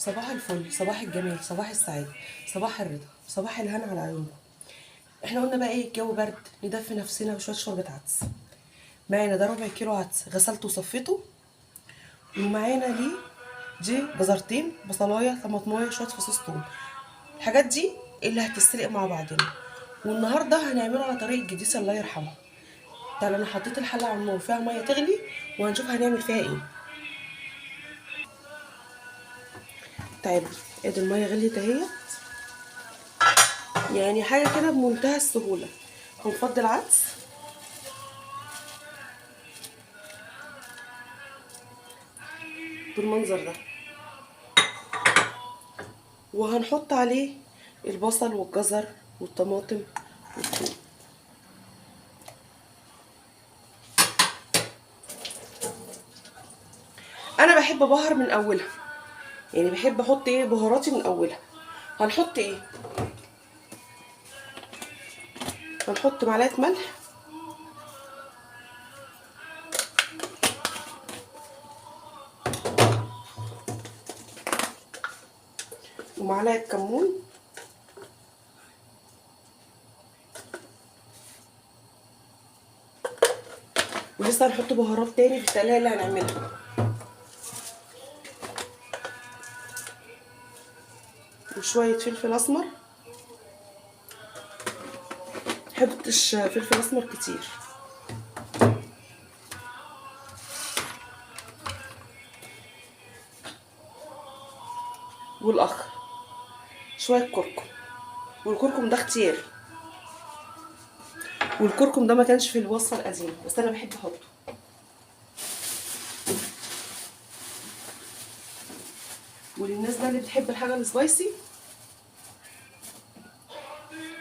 صباح الفل، صباح الجمال، صباح السعادة، صباح الرضا، صباح الهنا على عيونكم. احنا قلنا بقى ايه، الجو برد، ندفي نفسنا بشوية شوربة عدس. معانا ده ربع كيلو عدس غسلته وصفيته، ومعانا ليه دي جزرتين، بصلايه، طماطمايه، شوية فصوص توم. الحاجات دي اللي هتتسلق مع بعضنا، والنهارده هنعمله على طريقه جديسه الله يرحمها. تعالى انا حطيت الحلة على النار فيها مية تغلي، وهنشوف هنعمل فيها ايه. تعالوا ادي المية غليت اهيت، يعني حاجة كده بمنتهى السهولة. هنفضي العدس بالمنظر ده، وهنحط عليه البصل والجزر والطماطم والثوم. انا بحب ابهر من اولها، يعني بحب احط ايه بهاراتي من اولها. هنحط ايه؟ هنحط معلقه ملح، ومعلقة كمون، ولسه هنحط بهارات تاني في التقليه اللي هنعملها. وشوية فلفل اسمر، محبتش فلفل اسمر كتير. والاخر شوية كركم، والكركم ده اختياري، والكركم ده ما كانش في الوصفة القديمة بس انا بحب احطه. وللناس بقى اللي بتحب الحاجة ال spicy،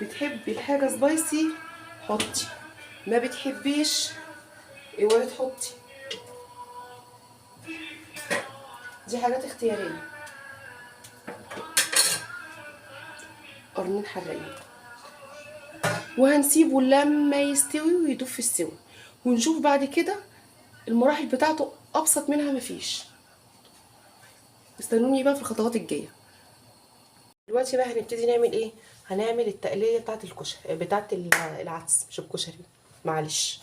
بتحبي الحاجة spicy حطي، ما بتحبيش اوعي تحطي، دي حاجات اختيارية. قرنين حراقين، وهنسيبه لما يستوي ويدوب في السوا، ونشوف بعد كده المراحل بتاعته. ابسط منها مفيش. استنوني بقى في الخطوات الجاية. دلوقتي بقى هنبتدي نعمل ايه؟ هنعمل التقليه بتاعه الكشري، بتاعه العدس، مش الكشري معلش.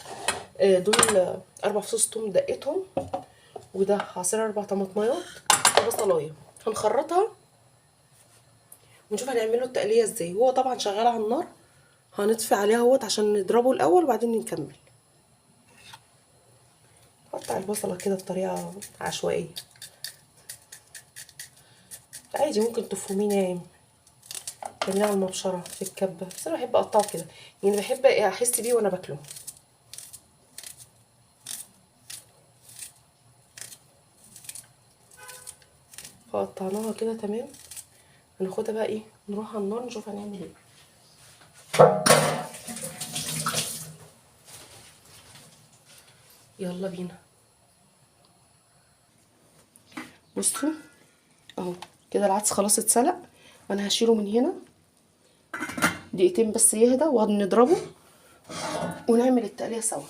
دول 4 فصوص توم دقتهم، وده عصير 4 طماطميات وبصلايه. هنخرطها ونشوف هنعمله التقليه ازاي. هو طبعا شغال على النار، هنطفي عليها اهوت عشان نضربه الاول وبعدين نكمل. نقطع البصله كده بطريقة عشوائية عادي، ممكن تفرميه ناعم، تعمليه على المبشره في الكبه، بس انا بحب اقطعه كده، يعني بحب احس بيه وانا باكله. فقطعناها كده تمام. هناخدها بقى ايه، نروح على النار نشوف هنعمل ايه. يلا بينا. بصوا اهو كده العدس خلاص اتسلق، انا هشيله من هنا دقيقتين بس يهدى، وهنضربه ونعمل التقليه سوا.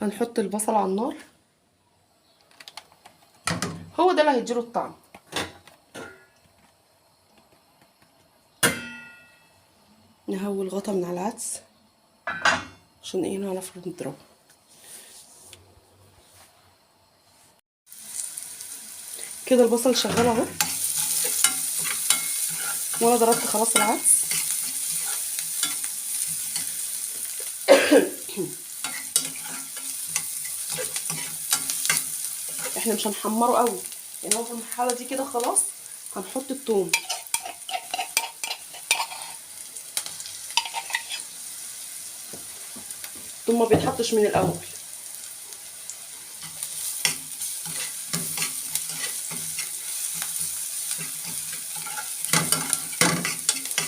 هنحط البصل على النار، هو ده اللي هيديله الطعم. نهوي الغطا من على العدس عشان ايه نعرف نضربه. كده البصل شغال اهو، وانا ضربت خلاص العدس. احنا مش هنحمره قوي، يعني هو في المرحلة دي كده خلاص هنحط الثوم. الثوم ما بيتحطش من الاول.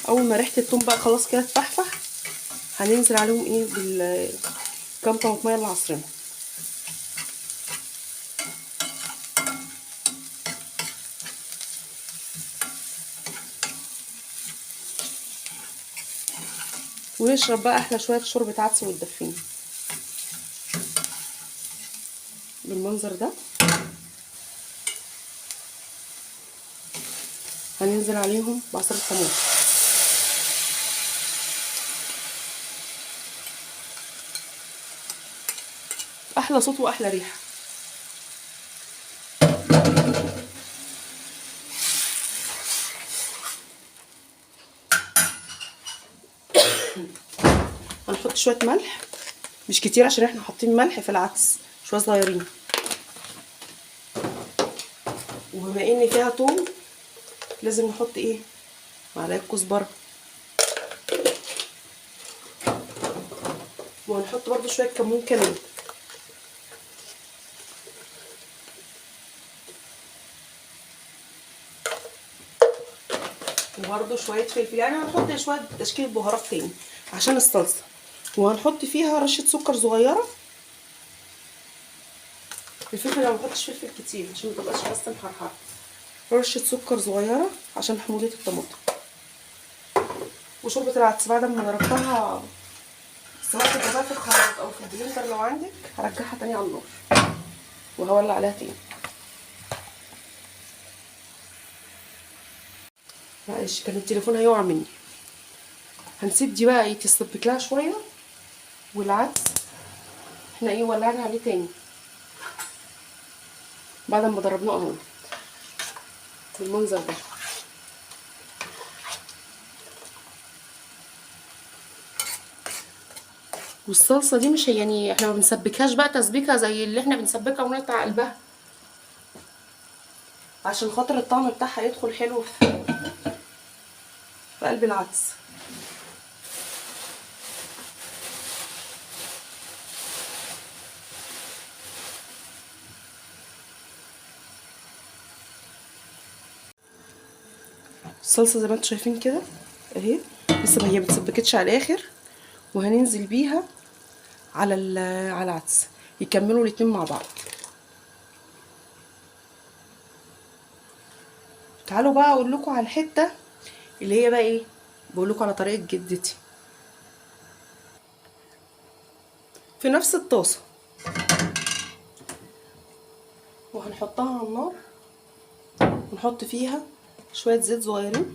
اول ما ريحه الثوم بقى خلاص كده تفحفح، هننزل عليهم ايه بالكام طماطميه اللي عصرنا. ونشرب بقى احلى شوية شوربة عدس وتدفينا. بالمنظر ده. هننزل عليهم بعصرة طماطم. احلى صوت واحلى ريحه. هنحط شوية ملح، مش كتير عشان احنا حاطين ملح في العدس، شوية صغيرين. وبما ان فيها توم لازم نحط ايه، معلقه كزبره، وهنحط برضو شوية كمون كمان. وبرضو شوية فلفل، يعني هنحط شوية تشكيل بهارات تاني عشان الصلصه. وهنحط فيها رشه سكر صغيرة. الفلفل انا ما بحطش فلفل كتير عشان ما تبقاش اصلا حرحره. رشه سكر صغيرة عشان حموضه الطماطم. وشوربه العدس بعد ما ضربتها سواء تضربها في الخلاط او في البلندر لو عندك، هرجعها تاني على النار وهولع عليها تاني. معلش كان التليفون هيقع مني. هنسيب دي بقى ايه تسبك لها شوية، والعدس احنا ايه ولعنا عليه تاني بعد ما ضربناه اهو بالمنظر ده. والصلصه دي مش يعني احنا ما بنسبكهاش بقى تسبيكه زي اللي احنا بنسبكها ونقطع قلبها، عشان خاطر الطعم بتاعها يدخل حلو في قلب العدس. الصلصه زي ما انتم شايفين كده اهي، لسه ما هي متسبكتش على الاخر، وهننزل بيها على العدس يكملوا الاتنين مع بعض. تعالوا بقى اقول لكم على الحتة اللي هي بقى ايه، بقول لكم على طريقه جدتي. في نفس الطاسه وهنحطها على النار، ونحط فيها شوية زيت صغيرين،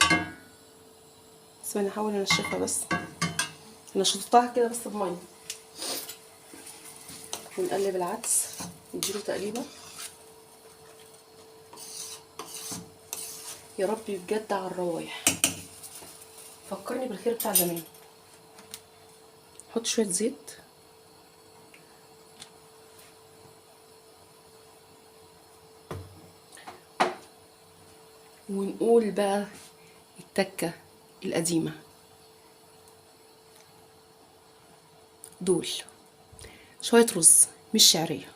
بس انا هحاول انشفها، بس انا شطفتها كده بس بميه. ونقلب العدس نديله تقليبه. يا ربي بجد على الروايح، فكرني بالخير بتاع زمان. حط شوية زيت، ونقول بقى التكه القديمة دول. شوية رز مش شعرية،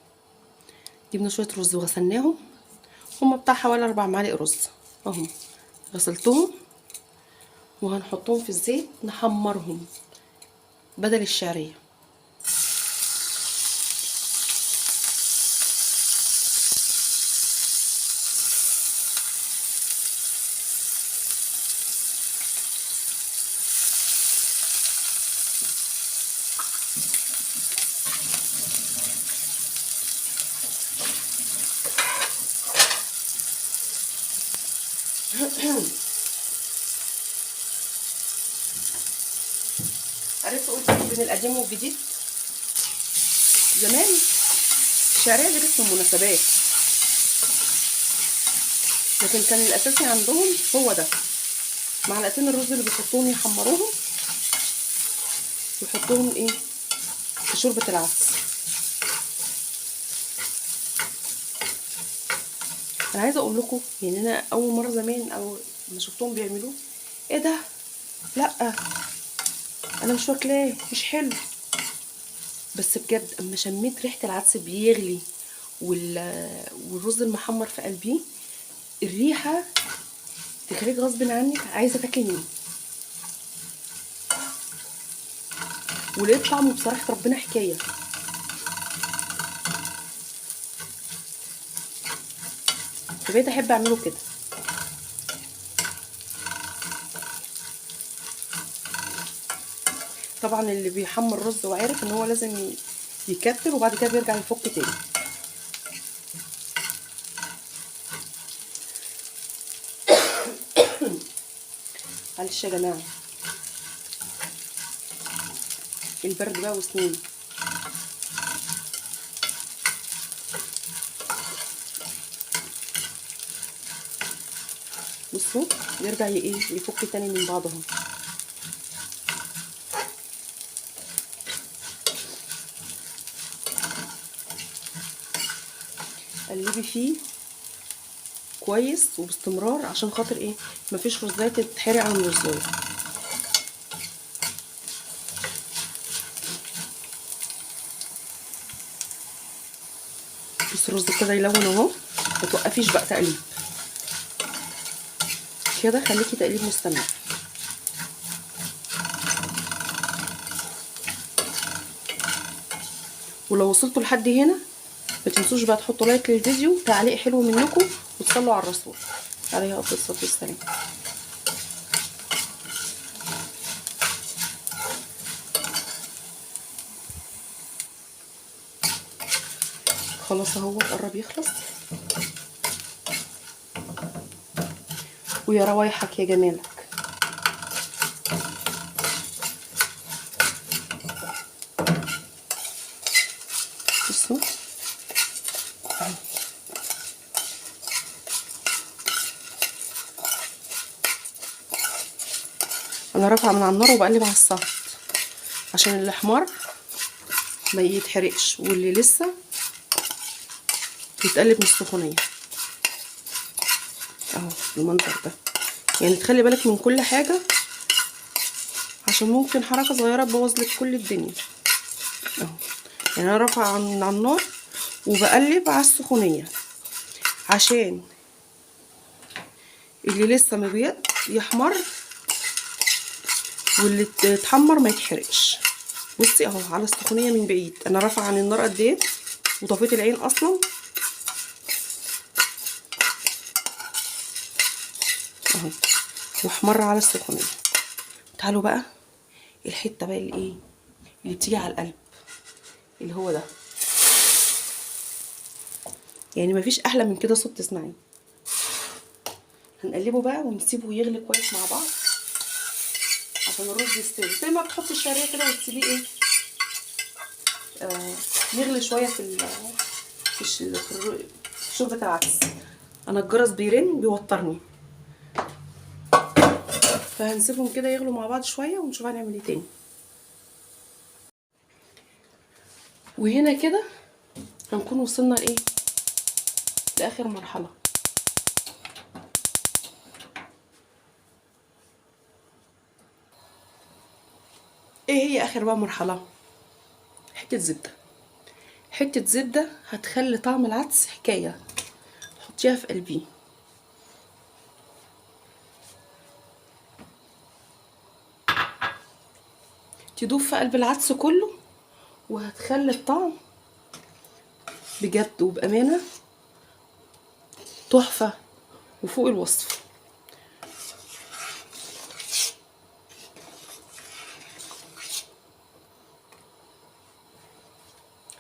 جبنا شوية رز وغسلناهم، هما بتاع حوالي 4 معالق رز اهم، غسلتهم وهنحطهم في الزيت نحمرهم بدل الشعرية. عرفت قلت بين القديم والجديد. زمان الشعرية دي في المناسبات، لكن كان الاساسي عندهم هو ده، معلقتين الرز اللي بيحطوهم يحمروهم ويحطوهم ايه في شوربة العدس. انا عايزه اقول لكم يعني انا اول مرة زمان او ما شفتهم بيعملوه، ايه ده، لا انا مش واكلاه، مش حلو. بس بجد اما شميت ريحه العدس بيغلي والرز المحمر في قلبي، الريحة تخليك غصب عنك عايزه تاكلي منه. ولقيت طعمه بصراحة ربنا حكاية. فبقيت احب اعمله كده. طبعا اللي بيحمر رز وعارف ان هو لازم يكتل وبعد كده بيرجع يفك تاني. معلش يا جماعة البرد بقى وسنين. بصوا يرجع ايه يفك تاني من بعض اهو. قلبي فيه كويس وباستمرار عشان خاطر ايه مفيش رزايه تتحرق عن الرزايه. بص الرز ابتدى يلون اهو، ما توقفيش بقى تقليب كده، خليكي تقليب مستمر. ولو وصلتوا لحد هنا ما تنسوش بقى تحطوا لايك للفيديو، تعليق حلو منكم، وتصلوا على الرسول عليه افضل الصلاة والسلام. خلاص اهو قرب يخلص. ويا روايحك يا جمالك. بصوا انا رافعه من على النار وبقلب على السهط عشان الاحمر ما يتحرقش، واللي لسه يتقلب من السخونيه اهو المنظر ده. يعني تخلي بالك من كل حاجة عشان ممكن حركة صغيرة تبوظ لك كل الدنيا اهو. يعني انا رافعه على النار وبقلب على السخونيه عشان اللي لسه مبيض يحمر واللي اتحمر ما يتحرقش. بصي اهو على السخونيه من بعيد، انا رافعه عن النار قد ايه وطفيت العين اصلا اهو، واحمر على السخونيه. تعالوا بقى الحتة بقى اللي ايه اللي بتيجي على القلب اللي هو ده، يعني مفيش احلى من كده صوت تسمعيه. هنقلبه بقى ونسيبه يغلي كويس مع بعض عشان الرز يستوي. زي ما بتحطي الشعرية كده وتسيبيه ايه يغلي شوية في شوربة العدس. انا الجرس بيرن بيوترني، فهنسيبهم كده يغلوا مع بعض شوية ونشوف هنعمل ايه تاني. وهنا كده هنكون وصلنا لايه لاخر مرحلة. ايه هي اخر بقى مرحلة؟ حتة زبدة. حتة زبدة هتخلي طعم العدس حكاية. حطيها في قلبي. تدوب في قلب العدس كله وهتخلي الطعم بجد وبأمانة تحفة وفوق الوصف.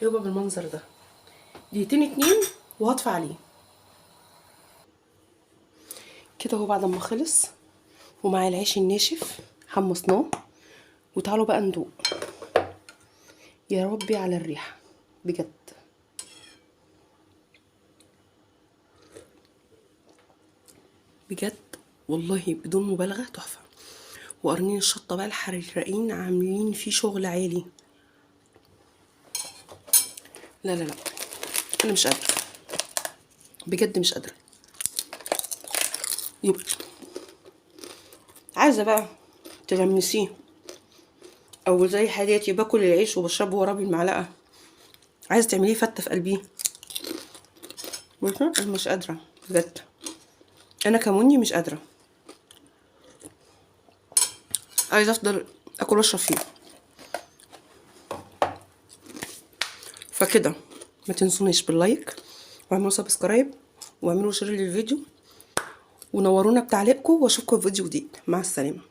يبقى بالمنظر ده دقيقتين 2 وهطفي عليه كده. هو بعد ما خلص ومع العيش الناشف حمصناه، وتعالوا بقى ندوق. يا ربي على الريحة بجد. بجد والله بدون مبالغه تحفة. وقرنين الشطه بقى الحراقين عاملين فيه شغل عالي. لا لا لا انا مش قادرة بجد، مش قادرة. يبقى عايزه بقى تغمسيه او زي حالاتي باكل العيش وبشربه وراه بالمعلقه، عايزه تعمليه فته في قلبية. بس انا مش قادرة بجد، انا كمني مش قادرة، عايزه افضل اكل واشرب فيه. فكده ما تنسونيش بال like، واعملوا subscribe، واعملوا share للفيديو، ونورونا بتعليقكم، واشوفكم في فيديو جديد. مع السلامة.